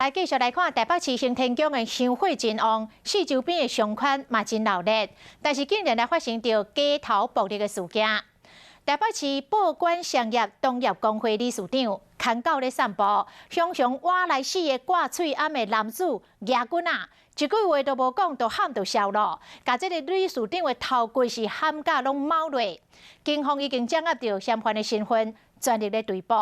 來繼續來看台北市行天宮的香火真旺，四周邊的商圈嘛真鬧熱，但是竟然來發生著街頭暴力的事件。台北市報館商業同業公會理事長牽狗咧散步，雄雄挖來死的掛喙罨的男子舉棍仔，一句話都無講，就喊就痟囉，共這个理事長的頭骨是喊甲攏毛落。警方已經掌握著嫌犯的身份，全力咧追捕。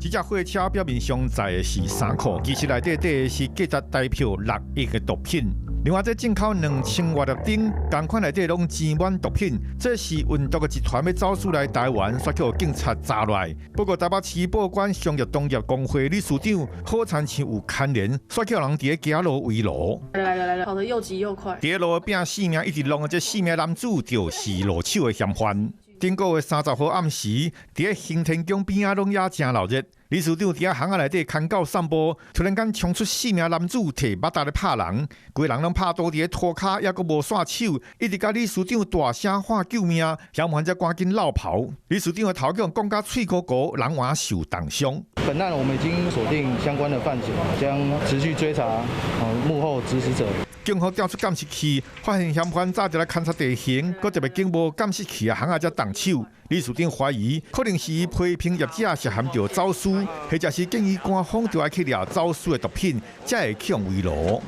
這隻貨車表面上載的是衫褲，其實內底載的是價值台票6億的毒品。另外，這進口2000外粒頂，仝款內底攏擠滿毒品。這是運毒的集團欲走私來台灣，煞予警察查落來。不過，台北市報館商業同業公會理事長好親像有牽連，煞予人佇咧街路圍擄。來來來來，跑得又急又快。佇咧路邊死命一直弄的這四名男子，就是落手的嫌犯。頂個月30號暗時，佇咧行天宮邊仔攏也誠鬧熱。理事長佇遐巷仔內底牽狗散步，突然間衝出四名男子，提馬達咧拍人，規人攏拍倒佇咧塗跤，猶閣無散手，一直共理事長大聲喊救命，嫌犯才趕緊落跑。理事長的頭予人摃甲喙糊糊，人嘛受重傷。本案我們已經鎖定相關的犯嫌，將持續追查幕後指使者。警方調出監視器，發現嫌犯早就來勘察地形，閣特別經無監視器的巷仔才動手。理事長懷疑，可能是批評業者涉嫌著走私，或者是建議官方就愛去掠走私的毒品，才會去予圍擄。